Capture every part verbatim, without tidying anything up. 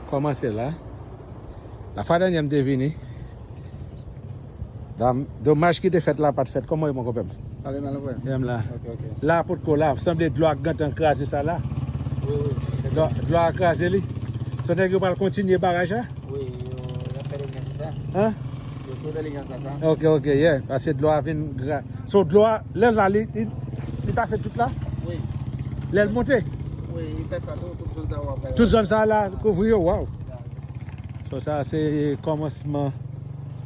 Kòmanse la. Lafwa dènyè m te vini. Dam, domaj ki te fèt la pa t fèt. Kòman w ye, mon konpè m? Pale mal, frè. Menm la. Ok, ok. La potko la, sanble dlo a gentan kraze sa la. Wi, wi. Dlo, dlo a kraze li. So nèg yo pral kontinye baraj la? Wi, yo, y ap fè delinyans la sa. Hein? Yo sou delinyans la sa. Ok, ok, yeah. Paske dlo a vin gra-, so dlo a, lè l la, li, li, li pase tout la? Wi. Lè l monte? Wi, li fè sa tou, tout zòn sa w ap gade. Tout zòn sa la, kouvri yo, waw. So sa se kòmansman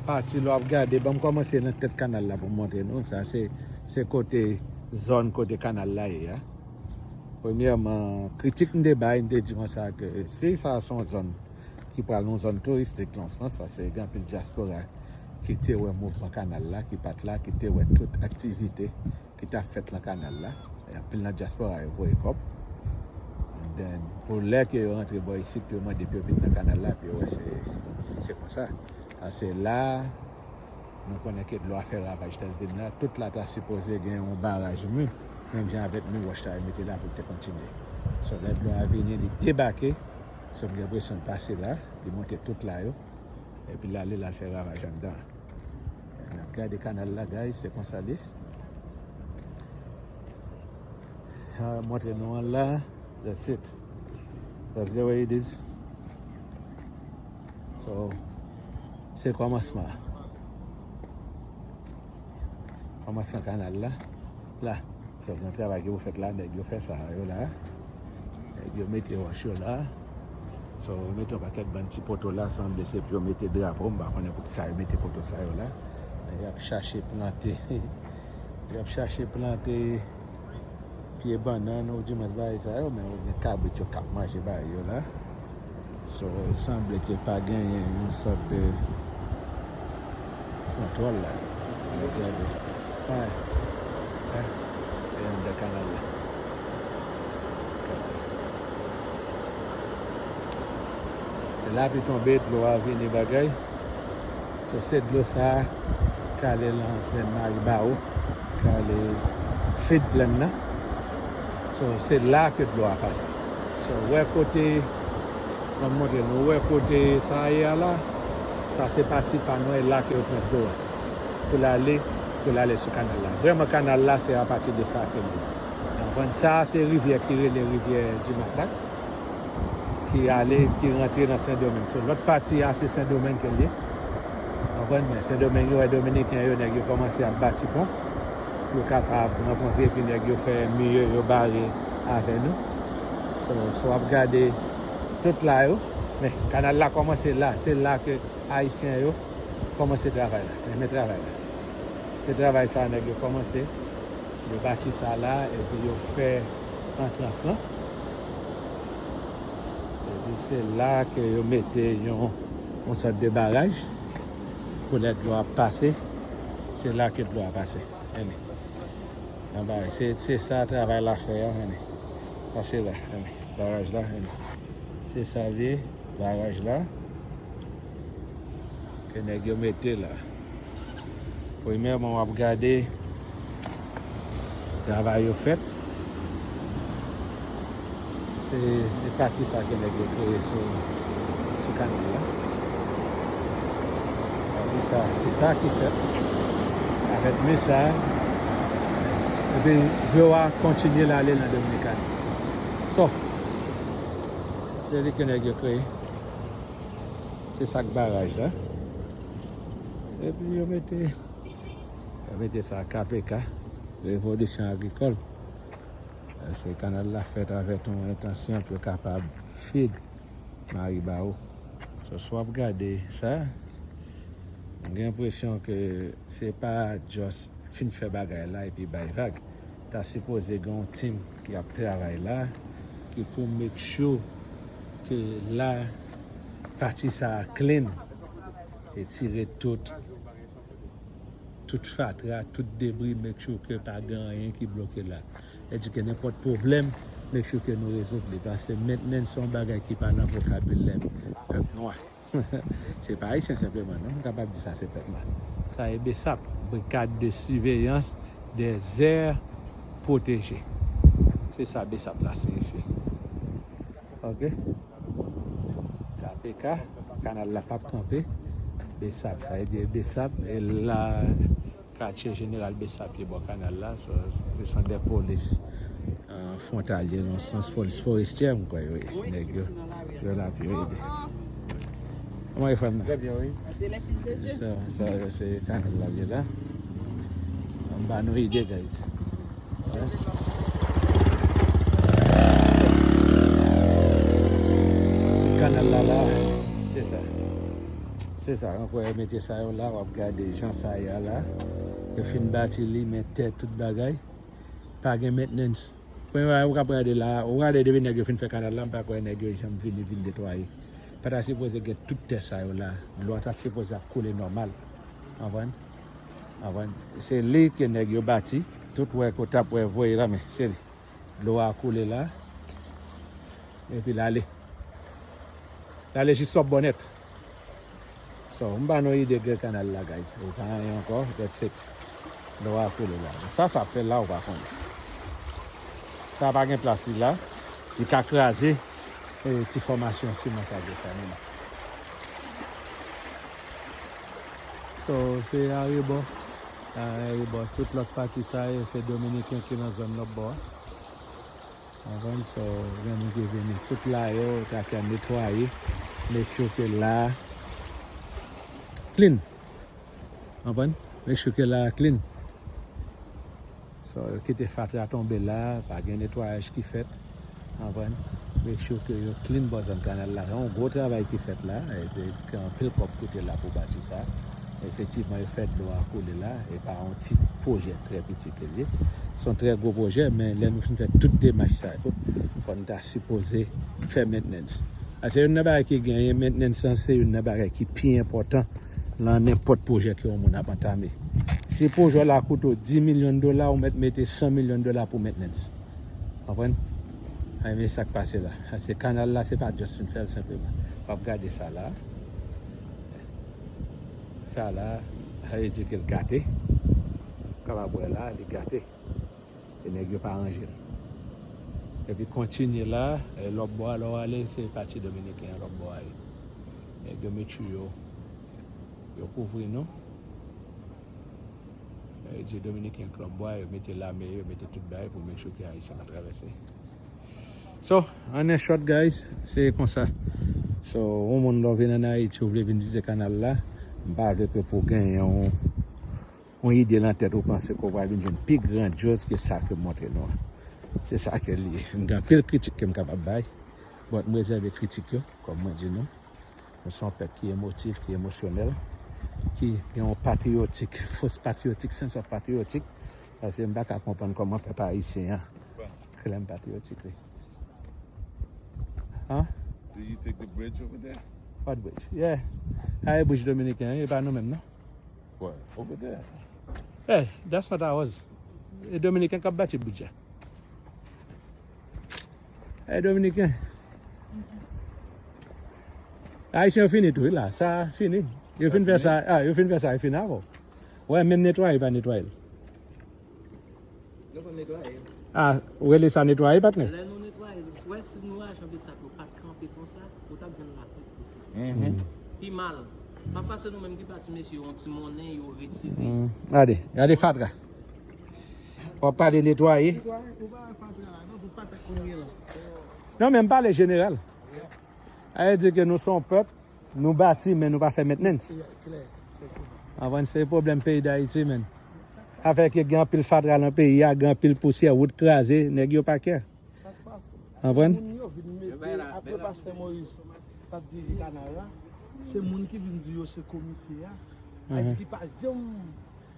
pati lè w ap gade. Ban m kòmanse nan tèt kanal la pou m montre nou. Sa se, se kote, zòn kote kanal la ye a. Premyèman, kritik m te bay, m te di konsa ke si sa se yon zòn ki pral yon zòn touristik nan yon sans, paske gen anpil dyaspora ki te wè mouvman kanal la, ki pa t la, ki te wè tout aktivite ki t ap fèt lan kanal la. E anpil nan dyaspora yo voye kòb. And then, pou lè ke yo rantre bò isit, yo mande pou yo vin nan kanal la, pou yo wè se, se konsa. Paske la, nou konnen ke dlo a fè ravaj tèl vin la. Tout la ta sipoze gen yon baraj mi, menm jan avèk mi wòch la yo mete la pou l te kontinye. So, lè dlo a vini, li debake. So, m gen enpresyon l pase la, li monte tout la yo. Epi l ale, l al fè ravaj anndan. N ap gade kanal la, guys, se konsa l ye. Ah, montre nou an la. That's it. That's the way it is. So, se kòmansman. Kòmansman kanal la. La. So, gen travay ki pou fèt la, nèg yo fè sa yo la. Nèg yo mete wòch yo la. So, yo mete yon pakèt bann ti poto la, sanble se pou yo mete drapo, m pa konnen poukisa yo mete poto sa yo la. Men y ap chache plante, y ap chache plante pye bannann, oudimwens bagay sa yo, men ou gen kabrit yo k ap manje bagay yo la. So, sanble ke pa genyen yon sòt de kontwòl la. Si nou gade, wè, wè, se anndan kanal la. Lè lapli tonbe, dlo a vini bagay. So, se dlo sa a k ale lan plèn Maribawo, k ale feed plèn nan. So, se la ke dlo a pase. So, wè kote, ban m montre nou, wè kote sa a ye a la, sa se pati pa nou, e la ke yo pran dlo a. Pou l ale, pou l ale sou kanal la. Vrèman, kanal la, se apati de sa ke l ye. Konprann? Sa a se rivyè ki rele rivyè di Masak, ki ale, ki rantre nan Sendomeng. So, lòt pati a, se Sendomeng ke l ye. Konprann? Men Sendomeng, yo wè Dominiken yo, nèg yo kòmanse ap bati pon. Yo kapab rankontre, epi nèg yo fè mi yo, yo bare avè nou. So, so w ap gade tout la yo. Men, kanal la kòmanse la. Se la ke Ayisyen yo kòmanse travay la. Men, men travay la. Se travay sa nèg yo kòmanse. Yo bati sa la, epi yo fè antrans lan. Epi se la ke yo mete yon, yon sòt de baraj pou lè dlo a pase. Se la ke dlo a pase. Anben. Nan baraj. Se, se sa travay la fè a, anben. Pase la, anben. Baraj la, anben. Se sa l ye, baraj la. Ke nèg yo mete la. Premyèman, w ap gade travay yo fèt. Se, se pati sa ke nèg yo kreye sou, sou kanal la. Pati sa, se sa ki fèt avèk mi sa. Epi dlo a kontinye l ale nan Dominikani. So, se li ke nèg yo kreye. Se sa k baraj la. Epi yo mete, yo mete sa K P K, Revolisyon Agrikòl. Paske kanal la fèt avèk yon entansyon pou yo kapab feed Maribawo. So, si w ap gade sa, m gen enpresyon ke se pa just fin fè bagay la epi bay vag. Ta sipoze gen yon team ki ap travay la, ki pou make sure ke la, pati sa a clean, retire tout, tout fatra, tout debri, make sure ke pa gen anyen ki bloke la. E di ke nenpòt pwoblèm, make sure ke nou rezoud li. Paske mentnan se yon bagay ki pa nan vokabilè pèp nwa. Se pa Ayisyen senpleman, non. M kapab di sa se pèp nwa. Sa e BSAP, Brigade de Surveillance des Aires Protégées. Se sa BSAP la siyifi. Ok? Gad Peka, kanal la p ap kanpe. Besap, sa vle di Besap, e la katye jeneral Besap ye bò kanal la, so, se son de polis fwontalye nan sans polis forestyè, m kwè yo ye, nèg yo, yo la pou yo ede. Kòman yo fè m nan? Trè byen, wi. Sa, sa, se kanal la, vye la. M ba nou ide, guys. Ti kanal la la, se sa. Se sa, ankò yo mete sa yo la, w ap gade jan sa ye a la. Yo fin bati li, men tè, tout bagay. Pa gen maintenance. Premye bagay ou ka gade la, ou gade depi nèg yo fin fè kanal la, m pa kwè nèg yo janm vini, vin netwaye. Pa ta sipoze gen tout tè sa yo la. Dlo a ta sipoze ap koule nòmal. Konprann? Konprann? Se li ke nèg yo bati. Tout wè ke w t ap wè voye la, men se li. Dlo a koule la. Epi l ale. L ale jis sou bò nèt. So, m ba nou ide gen kanal la, guys. Ou pa anyen ankò, that's it. Dlo a koule la. Sa, sa ap fè la, ou pa konnen. Sa pa gen plas li la. Li ka kraze, e, ti fòmasyon siman sa yo fè menm. So, se arebò. Arebò. Tout lòt pati sa yo, se Dominiken ki nan zòn lòtbò a. Konprann? So, gen moun ki vini. Tout la yo, ta fè netwaye. Make sure ke la clean. Konprann? Make sure ke la clean. So, yo kite fatra tonbe la, pa gen netwayaj ki fèt. Konprann? Make sure ke yo clean bò zòn kanal la. Se yon gwo travay ki fèt la. E se anpil kòb koute la pou bati sa. Efektivman, yo fè dlo a koule la. E pa yon ti pwojè trè piti ke l ye. Se yon trè gwo pwojè, men lè nou fin fè tout demach sa yo, fò n ta sipoze fè maintenance. Paske youn nan bagay ki genyen, maintenance lan se youn nan bagay ki pi enpòtan nan nenpòt pwojè ke yon moun ap antame. Si pwojè w la koute w dis milyon dola, ou mèt mete san milyon dola pou maintenance. Konprann? A, men sa k pase la. A, se kanal la, se pa just fin fè l senpleman. W ap gade sa la. Sa la, sa vle di ke l gate. Ou kapab wè la, li gate. E nèg yo pa ranje l. Epi kontinye la, e, lòtbò a, lè w ale, se pati dominiken an lòtbò a ye. Nèg yo met chou yo, yo kouvri nou. E, di dominiken k lòtbò a, yo mete lame, yo mete tout bagay pou make sure ke ayisyen pa travèse. So, an en short, guys, se konsa. So, yon moun lè w vin ann Ayiti, ou vle vin vizite kanal la, m pa vle ke pou genyen yon yon ide nan tèt ou panse ke w pral vin jwenn pi grandyoz ke sa ke m montre nou an. Se sa ke l ye. M gen anpil kritik ke m kapab bay, but m rezève kritik yo, kòm mwen di nou. Nou se yon pèp ki emotif, ki emosyonèl, ki gen yon patriyotik, fos patriyotik, sense of patriyotik, paske m pa ka konprann kòman pèp ayisyen an klèm patriyotik li. Huh? Do you take the bridge over there? What bridge? Yeah. A, e bridge dominiken an, e pa nou menm, non? What? Over there. Hey, that's not ours. E dominiken k ap bati bridge a. E dominiken. Ayisyen yo fini tou, wi la. Sa fini. Yo fin fè sa, a, yo fin fè sa, e fini avè w. Wè, menm netwaye, pa netwaye l. Nou konn netwaye. A, ou rele sa netwaye, patnè? Lè nou netwaye, wè si nou ajan Besap yo pa t kanpe konsa, ou t ap jwenn lapli plis. Mhm. Pi mal. Pafwa se nou menm ki bati mesye yo yon ti monnen, yo retire. Mm. Gade, gade fatra. W ap pale netwaye. Netwaye, ou pa wè fatra la, non, pou pa t kounye la. Non, men m pale jeneral. Sa vle di ke nou se yon pèp, nou bati, men nou pa fè maintenance. Klè, efektivman. Konprann, se pwoblèm peyi Dayiti, menn. Afè ke gen anpil fatra nan peyi a, gen anpil pousyè, wout kraze, nèg yo pa kè. Sa k pa fo. Konprann? Moun yo vin mete, apre Pastè Moyiz t ap dirije kanal la, se moun ki vin di yo se komite a. Sa vle di ki pa janm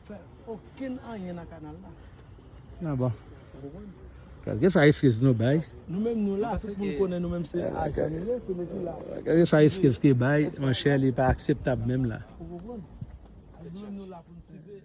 fè okenn anyen nan kanal la. Ah bon. Ou konprann? Kèlkeswa eskiz nou bay. Nou menm nou la, tout moun konnen nou menm se ajan nou ye, ke nou ki la. Kèlkeswa eskiz ki bay, monchè, li pa akseptab menm la. Ou konprann? Nou menm nou la pou n swive.